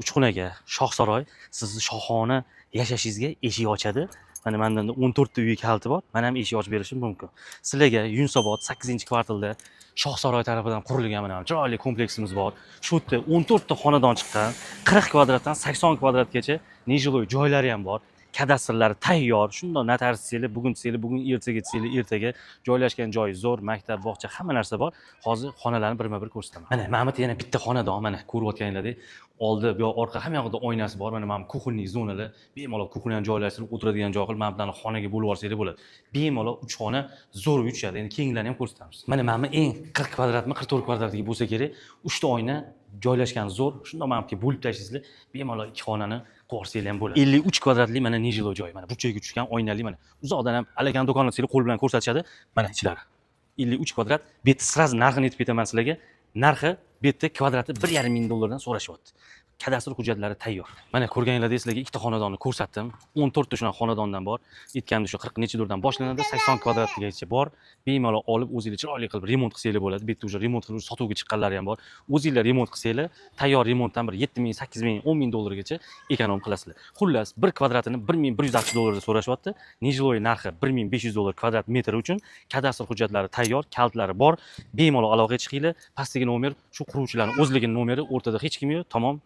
Uchqun aka, Shohsaroy sizni shohona yashashingizga eshik ochadi. Mana mandan 14 ta uy kaliti bor. Man ham eshik ochib berishim mumkin. Sizlarga Yunusobod 8-kvartalda Shohsaroy tarafidan qurilgan mana chiroyli kompleksimiz bor. Shu yerda 14 ta xonadon chiqqan, 40 kvadratdan 80 kvadratgacha нежилой joylari ham bor. Kadastrlari tayyor. Shundoq notarius desanglar, bugun desanglar, bugun, ertaga desanglar, ertaga. Joylashgan joyi zo'r, maktab, bog'cha, hamma narsa bor. Hozir xonalarni birma-bir ko'rsataman. Mana bu yerda yana bitta xonadon, mana ko'rayotganinglardek, oldi, bu yoq, orqa, hamma yoqida oynasi bor. Mana bu кухонный zonalar, bemalol кухня ni joylashtirib, o'tiradigan joy qilib, mana bularni xonaga bo'lib olsanglar bo'ladi. Bemalol uch xona zo'r tushadi. Endi keyingilarni ham ko'rsatamiz. Mana bu eng 40 kvadratmi, 44 kvadratga bo'lsa kerak. Uchta oyna joylashgan, zo'r. Shundoq mana bu yerga bo'lib tashlaysizlar, bemalol ikki xonani qilib olsanglar ham bo'ladi. 53 kvadratli mana нежилой joy, mana burchakka tushgan, oynali, mana uzoqdan ham alakan do'konni desanglar, qo'l bilan ko'rsatishadi. Mana ichlari. 53 kvadrat. Bu yerda сразу narxini aytib ketaman sizlarga. Narxi bu yerda kvadrati 1,5 ming dollardan so'rashyapti. Kadastr hujjatlari tayyor. Mana ko'rganinglardek, sizlarga ikkita xonadonni ko'rsatdim. 14 ta shunaqa xonadondan bor. Aytganimdek, shu 40 nechadurdan boshlanadi, 80 kvadratgacha bor. Bemalol olib, o'zinglar chiroyli qilib remont qilsanglar bo'ladi. Bu yerda уже remont qilib sotuvga chiqqanlari ham bor. O'zinglar remont qilsanglar, tayyor remontdan bir 7 ming, 8 ming, 10 ming dollargacha эконом qilasizlar. Xullas, bir kvadratini 1160 dollarga so'rashyapti. Нежилой narxi 1500 dollar kvadrat metri uchun. Kadastr hujjatlari tayyor, kalitlari bor. Bemalol aloqaga chiqinglar. Pastdagi nomer shu quruvchilarning o'zligini nomeri, o'rtada hech kim yo'q. Tamom.